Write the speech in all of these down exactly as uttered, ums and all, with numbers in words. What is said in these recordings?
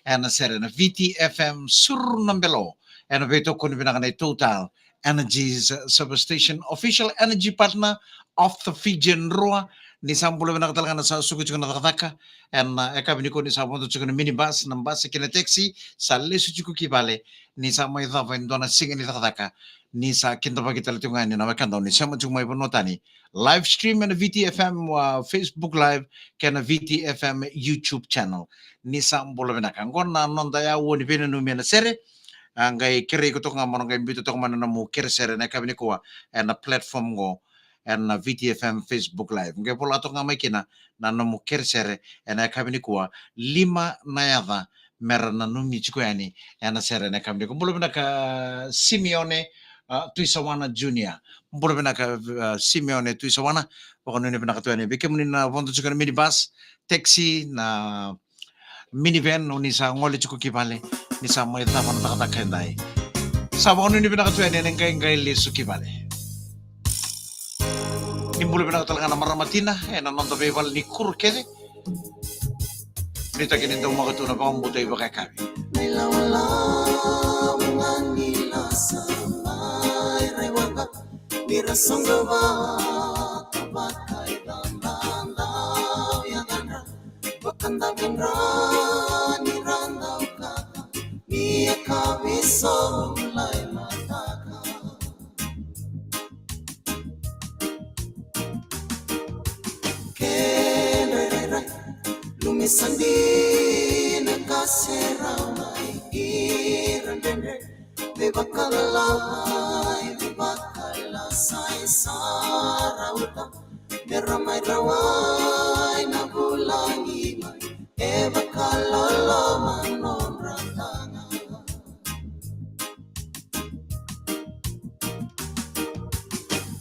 Ena sere na V T F M Suru na Belo. Ena veitokoni vinaka nei Total Energies Superstation, official energy partner of the Fijian Drua. Ni sa bula vinaka tale ga na sa suka tiko na cakacaka. Ena yakavi nikua ni sa vodo tiko na minibus, na bus kei na taxi, sa lesu tiko ki vale. Ni sa mai cava e dua na siga ni cakacaka. Ni sa kidavaki tale tiko ga yani na wekada ni sema tiko mai vanua tani. Live stream ena V T F M, uh, Facebook Live, kei na V T F M YouTube channel. Ni sa bula vinaka. Qo na noda yaua ni veinanumi ena sere. A, qai kerei iko toka ga mo na qai biuta toka mai na nomu kere sere ena yakavi nikua ena platform qo, ena V T F M Facebook Live. Qai vola toka ga mai kina na nomu kere sere ena yakavi nikua, lima na yaca mera nanumi tiko yani ena sere ena yakavi nikua. Bula vinaka Simeone, a, Tuisawana Junior. Bula vinaka, a, Simeone Tuisawana. Vakanuinui vinaka tu yani vei kemuni na vodo tiko na minibus, taxi, na minivan, o ni sa gole tiko ki vale, ni sa mai cava na cakacaka edai. Sa vakanuinui vinaka tu yani ena qaiqai lesu ki vale. Ni bula vinaka tale ga na marama tina ena noda veivale ni kuro kece. Nuitaki ni daumaka tu na vakabauta i vakayakavi. Ni lawalawa ga ni lasa mai Raiwaqa, ni ra soqo vata vata i dada dau yacadra. Vakadavedra ni ra dau kata ni yakavi sobu lai mataka. Kedra rairai lumi sa dina ka serau mai ira dredre. Veivakalalai, veivakalasai sa rauta. Me ra mai rawai na vulagi mai e vakaloloma nodra taga.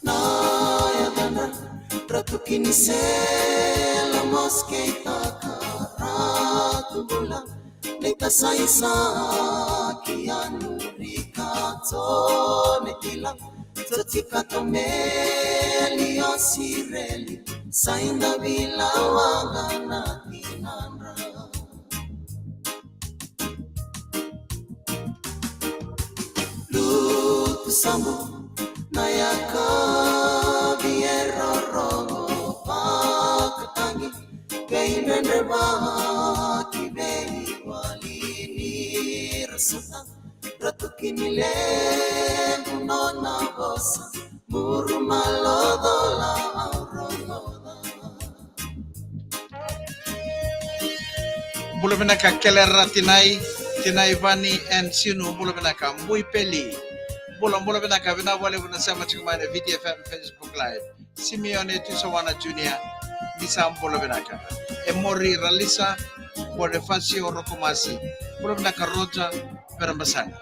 Na yacadra Ratu Kinisela, Moskeitaka, Ratu Bula, Neita Saisa, Kianu, Rika, Tone Kila, Toti Katomeli, Osireli, Sainda Vila, Waga na Tinadra. Lutu Sabu, na yakavi e rorogo vakatagi, vei dredrevaki, vei wali ni ra suta. Ratu Kinilevu nona vosa, muru malodola au rogoca. Bula vinaka Kelera Tinai, Tinai Vani and Sinu, bula vinaka Bui Peli. Bula, bula vinaka, vinaka vakalevu na sema tiko mai na V T F M Facebook Live. Simeone Tuisawana Junior, ni sa bula vinaka. Emori Ralisa, Bonifacio Rokomasi, bula vinaka Roger Verabasani.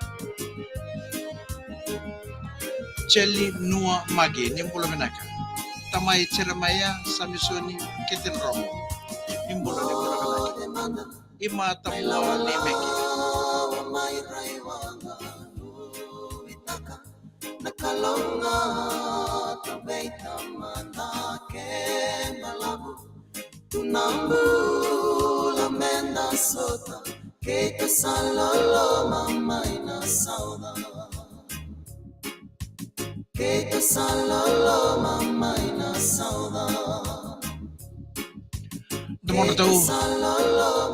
Cheli Nua Magi, ni bula vinaka. Tamai Jeremaia Samisoni Ketedromo, ni bula, ni bula vinaka. Ima Tabua ni Meki. Na Kalou ga, tavei tamada keda lavu, tu na bula meda sota, kei ta sa loloma mai na sauda. Kei ta sa loloma mai na sauda. Domona tau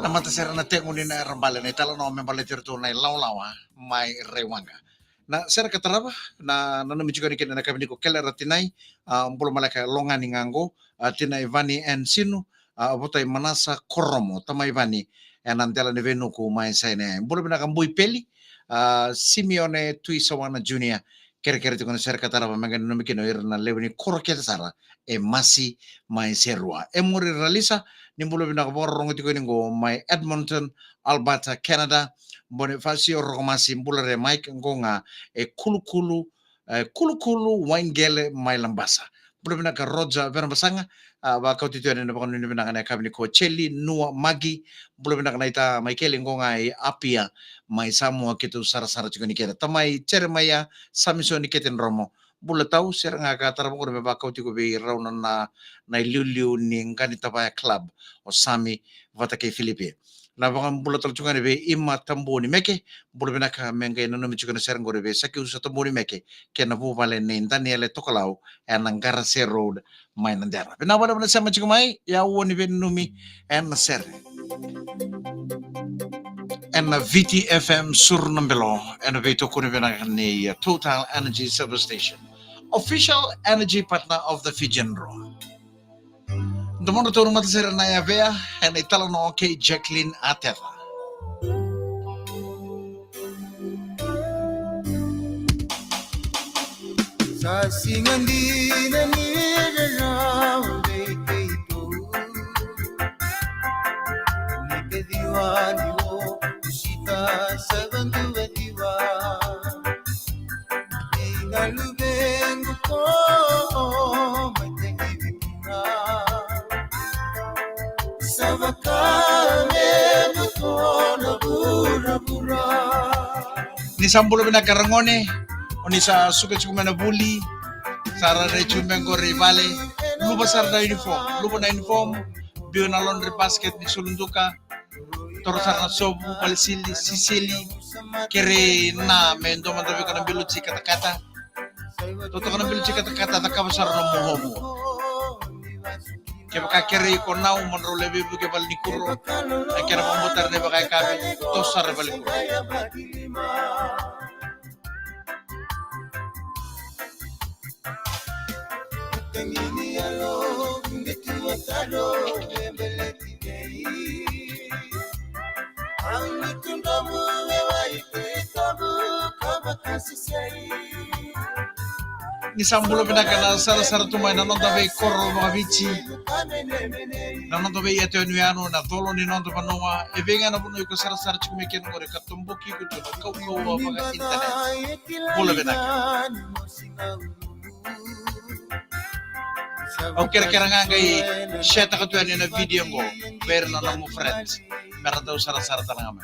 na matasere na tegu ni na era bale na italanoa me baleti iratou na ilawalawa mai Raiwaqa. Na sere ka tarava, na nanumi tiko yani kina na yakavi nikua Kelera Tinai, a, bula maleka Logani ga qo, a, Tinai Vani and Sinu, a, Votai Manasa Koromo, Tamai Vani, ena dela ni Venuku mai Sainai. Bula vinaka Bui Peli, a, Simeone Tuisawana Junior, kerekere tiko na sere ka tarava me qai nanumi kina o ira na lewe ni koro kece sara e Masi mai Serua. Emori Ralisa, ni bula vinaka, vakarorogo tiko yani qo mai Edmonton, Alberta, Canada. Bonifacio Rokomasi, bula re Mike, qo ga e Kulukulu, e Kulukulu Wainigele mai Labasa. Bula vinaka Roger Verabasanga, a, vakauti tu yani na vakanuinui vinaka na yakavi nikua Cheli Nua Magi. Bula vinaka naita Maikeli, qo ga i Apia mai Samoa, keitou sarasara tiko yani kece. Tamai Jeremaia Samisoni Ketedromo, bula tau, sere ga ka tarava qori me vakau tiko vei rau na, na, na iliuliu ni Qanitavaya Club, o Sami vata kei Filipe. Na vakabula tale tiko ga yani vei Ima Tabonimeke, bula vinaka, me qai nanumi tiko na sere qori vei Sakiusa Tabonimeke kei na vuvale nei Daniele Tokalau ena Qarase Road mai Nadera. Vinaka vakalevu na sema tiko mai, ia au ni veinanumi ena sere. Ena Viti F M Suru na Belo, ena veitokoni vinaka nei Total Energy Service Station, official energy partner of the Fijian Drua. Domodratou na matasere na Yavea, ena italanoa kei Jacqueline Ateva. Sa siga dina ni rarawa vei keitou. Ni ka ciwa ni o kusita sa vanua ciwa. Ni na luvequ ko mai tegi vikina. Sa vaka me buto na vuravura. Ni sa bula vinaka ragone, o ni sa suka tiko mai na vuli, sa rairai tiko mai qori i vale, luva sara na uniform, luva na uniform, biu na laundry basket ni suluduka, toro sara na sovu, vale sili, sisili, kerei na me dua mada vei iko na bilo tikatakata. Totoka na bilo tikatakata, cakava sara na muamua. Kevaka kerei iko nau, mo drau lai veivuke vale ni kuro, na kena vakabutara na ivakayakavi, toso sara vale ni kuro. Ni sa bula vinaka na sarasara tu mai na noda veikoro vakaviti, na noda veiyato yanuyanu, na colo ni noda vanua. E vei ga na vanua iko sarasara tiko mai kina qori ka toboki iko tu na kaukauwa vaka-internet. Bula vinaka. Au kerekere ga qai share-taka tu yani na video qo vei ira na nomu friends, me ra dau sarasara tale ga mai.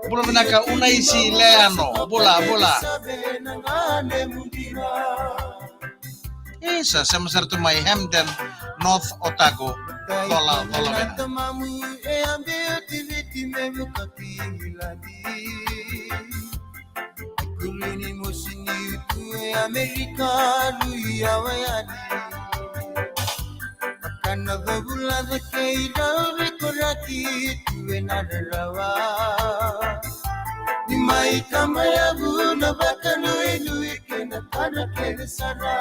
Bula vinaka Unaisi Leano, bula, bula. E sa sema sara tu mai Hampden, North Otago, cola, cola vena. Kulini mosi ni tu e Amerika, lui awa yani. Kana dovula da kei dau vikoraki tu e na rarawa. Ni mai kama yavu na vakanuinui kei na tana kei na sara.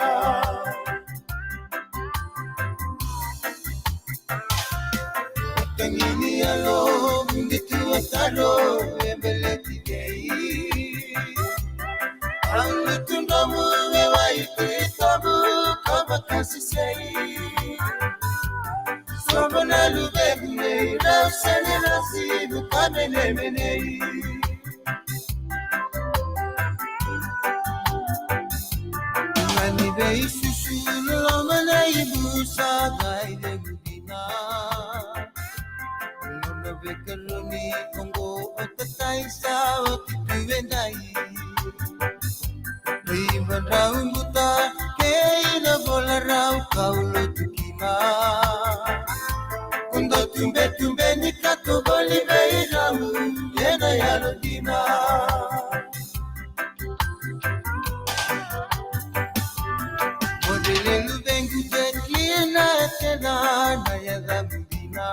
Tangini alo, vindi tu a taro, e beleti kei. Angu tu nomu e wai tu i tabu, kama kasi sei. Sobo na luvegu nei, rau sene na sibu, kame ne menei. Mani vei susu loma na ibu sa gai de budina. Lona vei karoni kongo o tatai sa o titu vendai. Vei vandrau buta kei na vola rau kau lotu kina. Kondo tube tube ni kato voli vei rau e na yalo dina. Modelelu vengu de kina e tena na yada mudina.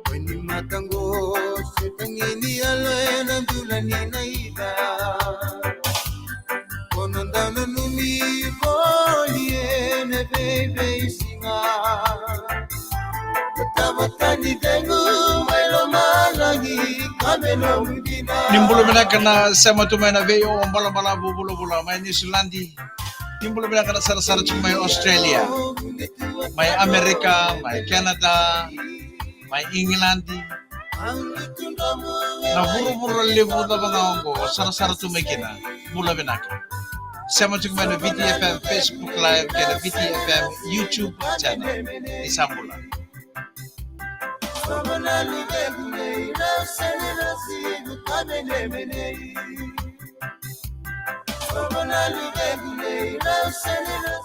Weni matango se tangini alo e na dula ni na ida. Kono dau nanumi voli e na veivei siga. Vatavata ni cegu mai lomalagi ka me nomu dina. Ni bula vinaka na sema tu mai na vei o balabalavu vulavula mai Niusiladi. Ni bula vinaka na sarasara tu mai Australia, mai Amerika, mai Canada, mai Igiladi. Na vuravura levu cava ga oqo o sarasara tu mai kina, bula vinaka. Sema tiko mai na V T F M Facebook Live kei na V T F M YouTube channel. Ni sa bula.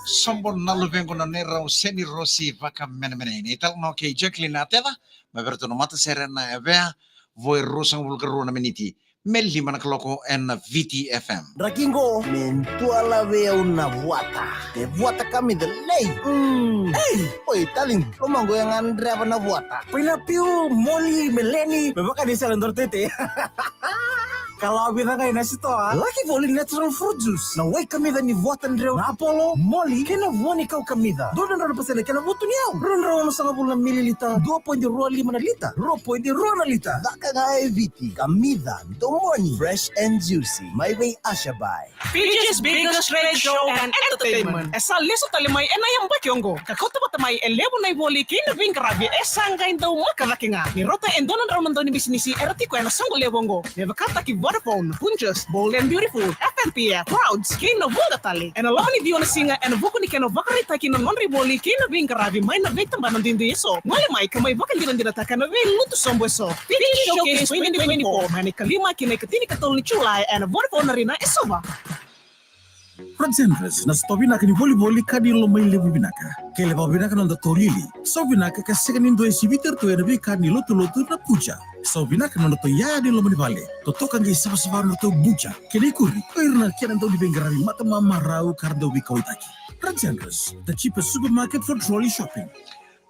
Sobo na luvequ na neirau seni rosi vakamenemenei. Ni talanoa kei Jacqueline Ateca, mai vei ratou na matasere na Evea, vo e ruasagavulu ka rua na miniti me lima na kaloko ena Viti F M. Draki qo me dua la vei au na vuata. E vuata kamica lei. Mm. Ei, oi, taliqu, lomaqu e gadreva na vuata. Painapiu, moli, meleni, me vaka ni sele dora tete. Ka lawa vica ga ena sitoa. Lucky Voli Natural Fruit Juice. Na wai kamica ni vuata dreu, na apolo, moli, kei na vua ni kau kamica. Dua na drau na pasede kei na vutu ni yau. Rua na drau na sagavulu na mililita. Dua poidi rua lima na lita. Rua poidi rua na lita. Caka ga e Viti. Kamica, domoni. Fresh and juicy. Mai vei Asha Bai. Fiji's biggest trade show and entertainment. E sa lesu tale mai ena yabaki oqo. Ka kauta vata mai e levu na ivoli kei na veiqaravi e sa qai dau maka cake ga. Ni rauta e dua na drau na dau ni bisinisi era tiko ena soqo levu oqo. Me vakataki Vodafone, Punjas, Bold and Beautiful, F N P F, Crowds, kei na vuqa tale. Ena loma ni ciwa na siga, ena vuku ni kena vakaraitaki na nodra ivoli kei na veiqaravi mai na veitabana duidui eso. Gole mai ka mai vakadinadinataka na veilutu sobu eso. Fiji Showcase twenty twenty-four, mai na ikalima ki na ikatinikatolu ni Julai, ena Vodafone Arena e Suva. Rajendras, na sitoa vinaka ni volivoli ka ni lomai levu vinaka. Kele vakavinaka na noda tolili. Sau vinaka ka sega ni dua e sivita iratou ena veika ni lotoloto na puja. Sau vinaka na nodratou iyaya ni loma ni vale. Totoka qai savasava na nodratou buja. Kena ikuri, o ira na kena dau ni veiqaravi matamamarau ka ra dau veikauwaitaki. Rajendras, the cheapest supermarket for trolley shopping.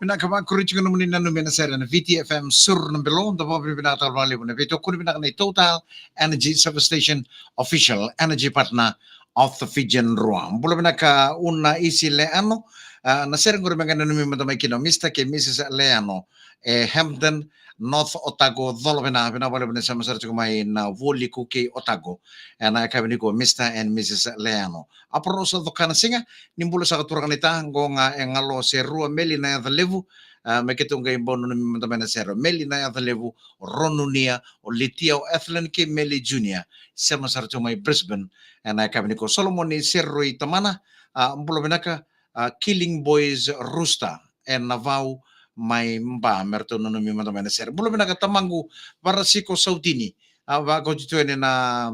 Vinaka vakuri tiko nomuni nanumi ena sere na Viti F M Sur na Belo, da vakavinavinaka tale vakalevu na veitokoni vinaka nei Total Energy Service Station, official energy partner of the Fijian Drua. Bula vinaka Una Isi Leano, ah, na sere qori me qai nanumi mada mai kina o Mister kei Missus Leano, e Hampton, North Otago, Colovina, vinaka vakalevu na sema sara tiko mai na Voliku kei Otago. Ena yakavi nikua, Mister and Missus Leano. Aporosa Cokanasiga, ni bula saka turaga naita, qo ga e Galo se Rua, Meli na yaca levu, ah, me keitou qai bau nanumi mada mai na sere. Meli na yaca levu, Ronunia, o Litia, o Ethlyn kei Meli Junior. Sema sara tiko mai Brisbane, ena yakavi nikua. Solomoni Seroi Tamana, ah, bula vinaka, ah, Killing Boys Rooster, e Navau mai Ba, me ratou nanumi mada mai na sere. Bula vinaka tamaqu Varasiko Sautini, a vakoti tu yani na,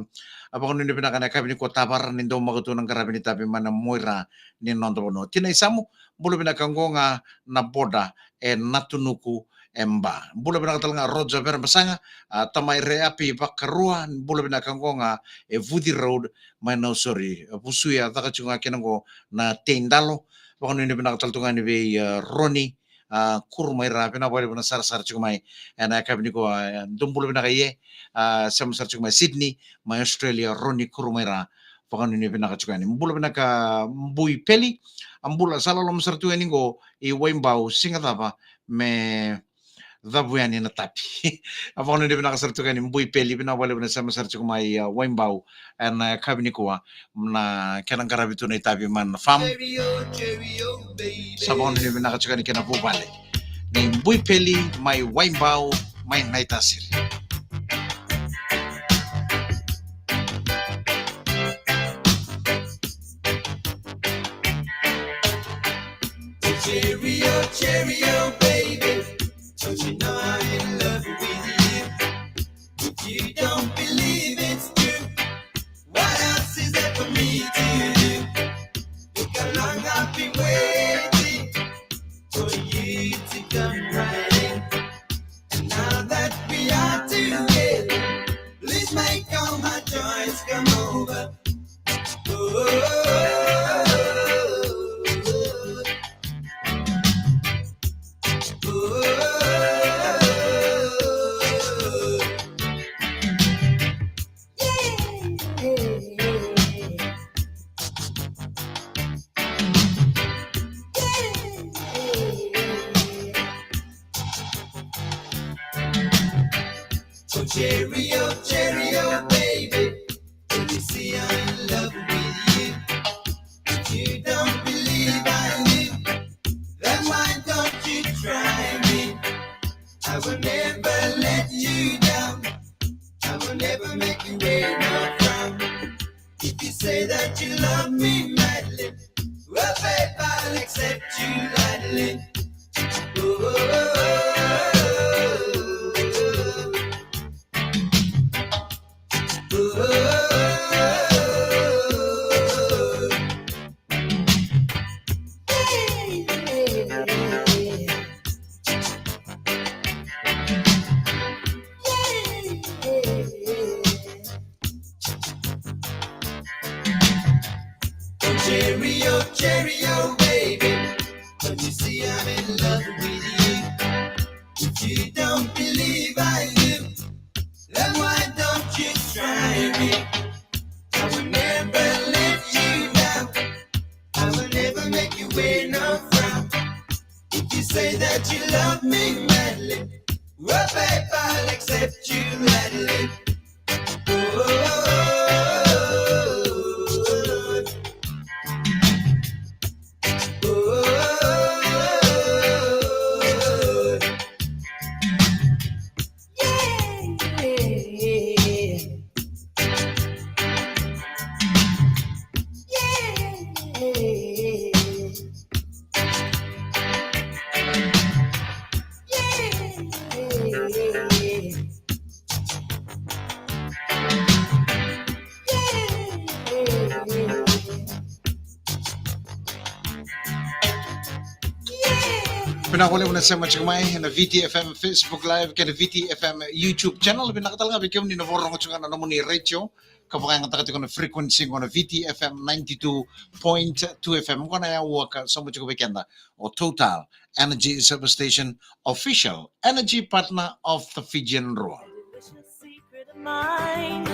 a vakanuinui vinaka na yakavi nikua Tavara ni dau maka tu na qaravi ni tavi mai na moira ni noda vanua. Tina Isamu, bula vinaka qo ga na boda e Natunuku e Ba. Bula vinaka tale ga Roger Verebasaga, a Tamai Reapi Vakarua, bula vinaka qo ga e Vuci Road mai Nausori. Vusuya caka tiko ga kina qo na Teidalo, vakanuinui vinaka tale tu ga ni vei, a, Roni, a, Kurumaira, vinaka vakalevu na sarasara tiko mai ena yakavi nikua, a, dou bula vinaka ie, a, sema sara tiko mai Sydney, mai Australia, Roni Kurumaira, vakanuinui vinaka tiko yani. Bula vinaka Bui Peli, a bula sa loloma sara tu yani qo i Waibau, siga cava me cavu yani na tapi. A vakanuinui vinaka sara tiko yani Bui Peli, vinaka vakalevu na sema sara tiko mai, a, Waibau ena yakavi nikua, na kena qaravi tu na itavi mai na farm. Sa vakanuinui vinaka tiko yani kei na vuvale ni Bui Peli mai Waibau mai Naitasiri. Cheerio, cheerio, baby. Don't you know I'm in love with you? If you don't believe it's true, what else is there for me to do? Look how long I've been waiting for you to come right in. And now that we are together, please make all my joys come over. Oh, oh, oh, oh. So cheerio, cheerio, baby. Don't you see I'm in love with you? If you don't believe I live, then why don't you try me? I will never let you down. I will never make you rain or frown. If you say that you love me madly, well, babe, I'll accept you gladly. Oh, oh, oh, oh, oh. Make you wear no frown. If you say that you love me madly, well, babe, I'll accept you gladly. Oh, oh, oh, oh. Vinaka vakalevu na sema tiko mai ena V T F M Facebook Live kei na V T F M YouTube channel. Vinaka tale ga vei kemuni na vakarorogo tiko ga na nomuni retio ka vakayagataka tiko na frequency qo na V T F M ninety-two point two F M. Qo na yau ka sauma tiko vei keda o Total Energy Service Station, official energy partner of the Fijian Drua. Secret of mine.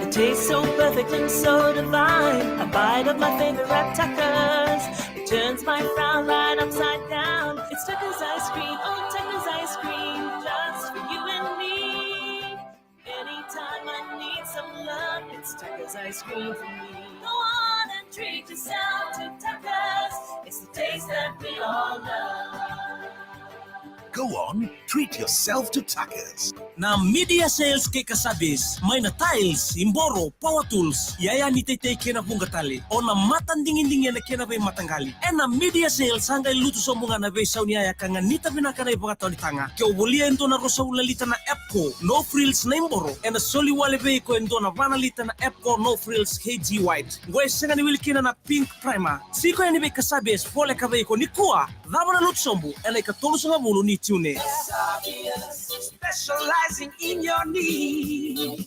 It tastes so perfect and so divine. A bite of my favorite Tuckers. It turns my frown right upside down. It's Tuckers ice cream. Oh, Tuckers ice cream. Just for you and me. Anytime I need some love, it's Tuckers ice cream for me. Go on and treat yourself to Tuckers. It's the taste that we all love. Go on, treat yourself to Tuckers. Na Media Sales kei Kasabis, mai na tiles, iboro, power tools, yaya ni teitei kei na vuqa tale. O na mata digidigi ena kena veimataqali. Ena Media Sales sa qai lutu sobu ga na veisau ni yaya ka ganita vinaka na ivakatawa ni taga. Ke o volia e dua na ruasagavulu na lita na Epco No Frills na iboro, ena soli wale vei iko e dua na va na lita na Epco No Frills K G White. Qo e sega ni wili kina na Pink Primer. Tiko yani vei Kasabis, voleka vei iko nikua. Cava na lutu sobu ena ikatolusagavulu ni June. Specializing in your need.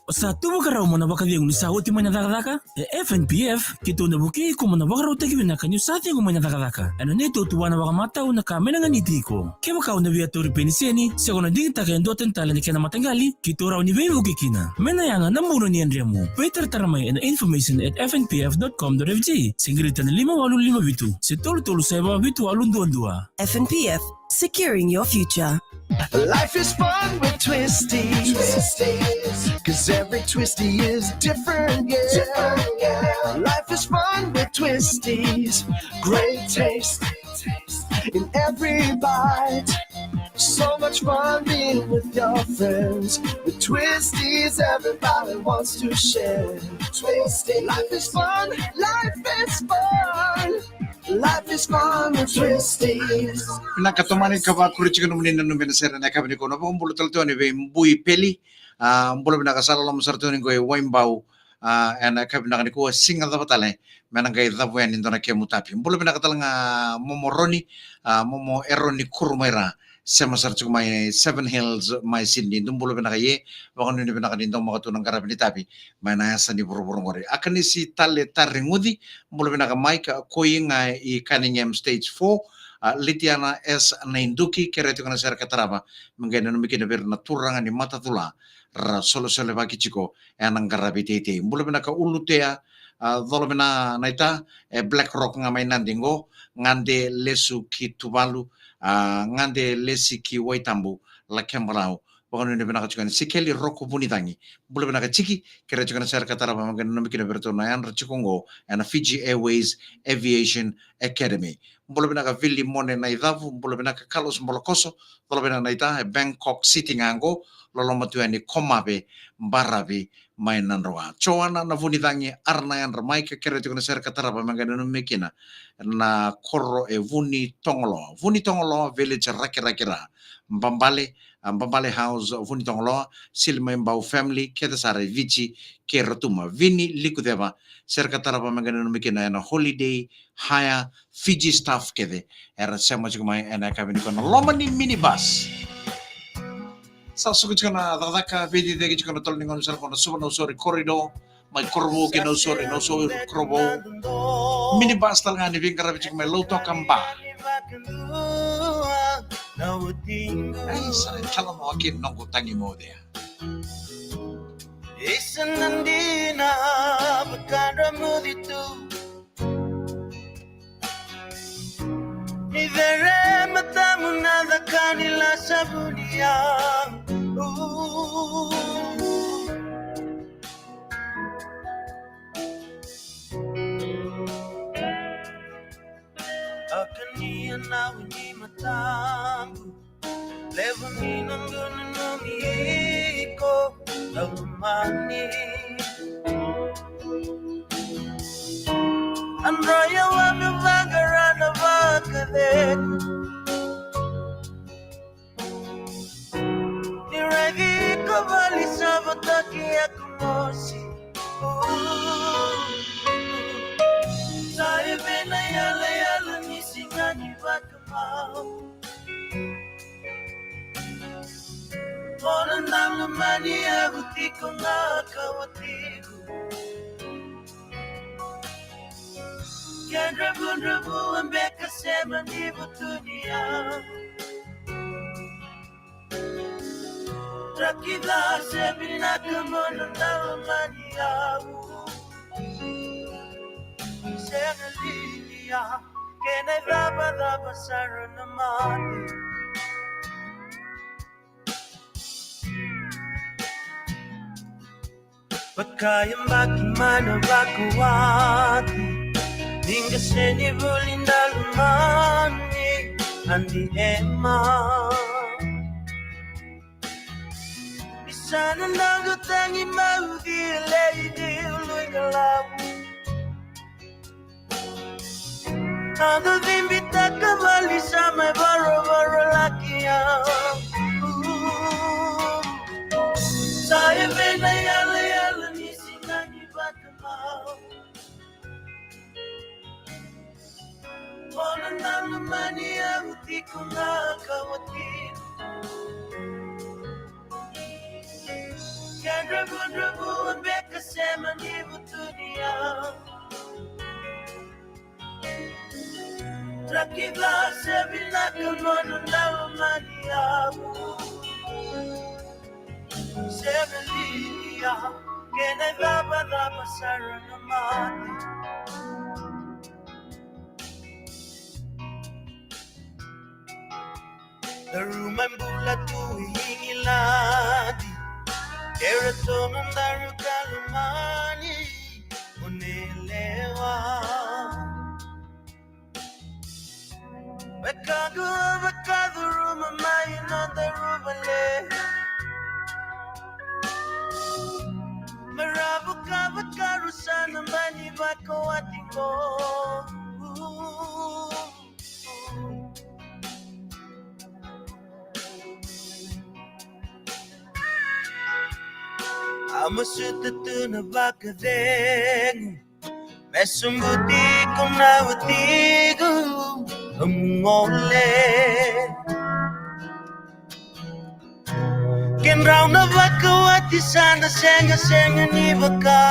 O sa tu vakarau mo na vakacegu ni sa oti mai na cakacaka? E F N P F, keitou na vukei iko mo na vakarautaki vinaka niu sa cegu mai na cakacaka. Ena neitou tuva na vakamatau na ka me na ganiti iko. Kevaka o na via tauri peniseni, se ko na digitaka e dua tani tale na kena mataqali, keitou rawa ni veivuke kina. Me na yaga na buno ni yadremu. Veitaratara mai ena information at F N P F dot com dot F G, se qirita na lima walu lima vitu, se tolu tolu saiva vitu walu dua dua. F N P F, securing your future. Life is fun with Twisties. Twisties. 'Cause every Twistie is different, yeah. Different, yeah. Life is fun with Twisties. Great taste in every bite. So much fun being with your friends. With Twisties, everybody wants to share. Twisties. Life is fun. Life is fun. Life is fun with Twisties. Vinaka, tomani ka vakuri tiko nomuni nanumi ena sere ena yakavi nikua. Na vakabula tale tu yani vei Bui Peli. A, bula vinaka, sa loloma sara tu yani qo e Waibau. A, ena yakavi vinaka nikua, siga cava tale me na qai cavu yani e dua na kemu tapi. Bula vinaka tale ga Momo Roni, a, Momo Eroni Kurumaira. Sema sara tiko mai Seven Hills mai Sydney. Dou bula vinaka, ia vakanuinui vinaka ni dou maka tu na qaravi ni tapi mai na yasa ni vuravura qori. Akanisi Tale Tareguci, bula vinaka Mike, Koiga i Cunningham Stage Four, a, Litiana S Naiduki, kerea tiko na sere ka tarava me qai nanumi kina vei ira na turaga ni matacula ra solesolevaki tiko ena qaravi teitei. Bula vinaka Ulutea, a, Colovina Naita, e Black Rock ga mai Nadi qo, gade lesu ki Tuvalu, a, gade lesi ki Waitabu, Lakebalau. Vakanuinui vinaka tiko yani Sikeli Roko Vunicagi. Bula vinaka Tiki, kerea tiko na sere ka tarava me qai nanumi kina vei iratou na yadra tiko qo ena Fiji Airways Aviation Academy. Bula vinaka Vili Mone Naicavu, bula vinaka Carlos Bolakoso, Colovina Naita, e Bangkok City ga qo, loloma tu yani Komave, baravi mai Nadroga. Joana Navunicagi, ara na yadra mai, ka kerea tiko na sere ka tarava me qai nanumi kina na koro e Vunitogoloa. Vunitogoloa, village Rakiraki ra. Babale, a, Babale House, Vunitogoloa, Sili Mai Bau family, kece sara e Viti kei Rotuma. Vini Likuceva, sere ka tarava me qai nanumi kina ena Holiday Hire, Fiji staff kece era sema tiko mai ena yakavi nikua. Na loma ni minibus. Sa suka tiko na cakacaka, veiciciyaki tiko na tolo ni gauna sara qo na Suva Nausori corridor, mai Korovou ki Nausori, Nausori Korovou. Minibus tale ga ni veiqaravi tiko mai Lautoka Bar. Ai, sa talanoa kina noqu tagi mo cea. Isa na dina, vakadra muci tu. Vunia. Akania na wi ni matabu. Levu ni noqu nanumi iko, Alumani. Andraya wa me vaqara na vakacegu. Ni raici iko voli sa votaki aku mosi. Sa eve na yalayala ni siga ni vakamau. Mo na daulomani au tiko ga ka watiqu. Ke dravudravua beka sema ni vutuniyau. Drakidra se vinaka mo na daulomani au. Sega lilia kena icavacava sara na mate. Vaka yabaki mai na vakawati. Ni qase ni vuli daulomani. Adi ema. Ni sa na noqu tagi mauci e lei ni ulu i qalavu. Noqu cibitaka voli sa mai varavara laki au. Sa eve na yalayala ni siga ni vakamau. Mo na daulomani au tiko ga ka watiqu. Ke dravudravua beka sema ni vutuniyau. Drakidra se vinaka mo na daulomani au. Sega lilia kena icavacava sara na mate. Daru mai bula tu i Igiladi. Eratou na daru ka lomani. O ni lewa. Vakaqu vakacuruma mai nodaru vale. Maravu ka vakarusa na mani vakawati qo. A masuta tu na vakacegu. Me sobuti iko na watiqu, nomu gole. Kedrau na vakawati sa na segasega ni vaka.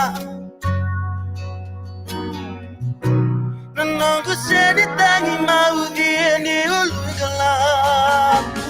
Na noqu seni tagi mauci e ni ulu i qalavu.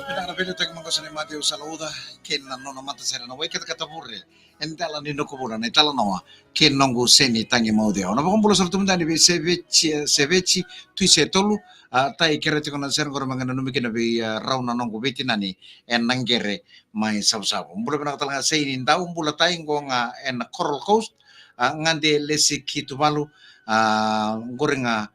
Vinaka na veiletaki maqosa nei Maciu Salauca kei na nona matasere na Wai Katakata Vure. E dela ni noqu vula na italanoa kei noqu seni tagi mauci. Au na vakabula sara tu mada yani vei Seveci, Seveci, Tui se tolu, a, tai kere tiko na sere qori me qai nanumi kina vei, a, rau na noqu veitinani e na qere mai Savusavu. Bula vinaka tale ga Seini Dau, bula tai qo ga e na Coral Coast, a, Gade Lesi ki Tuvalu, a, qori ga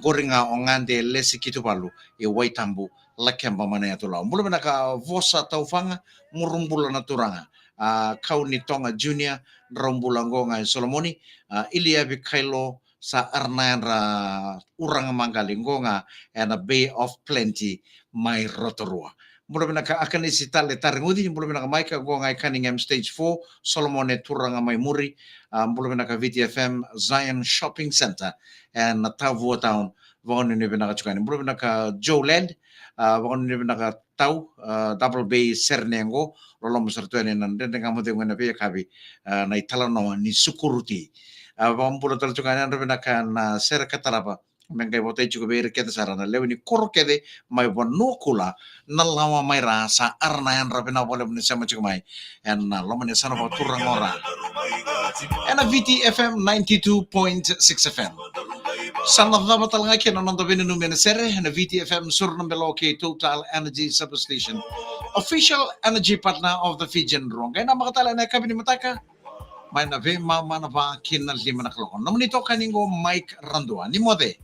Qori ga o Gade Lesi ki Tuvalu, e Waitabu, Lakeba, Manaia, Tulau. Bula vinaka Vosa Taufaga, muru bula na turaga. A, Kau ni Toga Junior, drau bula qo ga e Solomoni, a, Iliavi Kailo, sa arana yadra uraga maqali qo ga e na Bay of Plenty mai Rotorua. Bula vinaka Akanisi Tale Tareguci, bula vinaka Maika, qo ga e Cunningham Stage four, Solomone turaga mai muri, a, bula vinaka Viti F M, Zion Shopping Centre, e na Tavua Town, Vakanuinui vinaka tiko yani. Bula vinaka Joe Land, a, vakanuinui vinaka Tau, a, Double Bay Sernego, loloma sara tu yani na Dredre Ga Mo Cegu ena veiyakavi, a, na italanoa ni sukuruti. A, vakabula tale tiko yani, yadra vinaka na sere ka tarava, me qai votai tiko vei ira kece sara na lewe ni koro kece mai Vanuakula, na lawa mai ra, sa ara na yadra, vinaka vakalevu ni sema tiko mai ena loma ni yasana vakaturaga o Ra. Ena V T F M ninety-two point six F M. Sa na cava tale ga kina na noda veinanumi ena sere, ena V T F M Suru na Belo kei Total Energy Substation, official energy partner of the Fijian Drua. Qai namaka tale ena yakavi ni mataka, mai na veimama na va ki na lima na kaloko. Nomuni itokani qo Mike Radua, ni moce.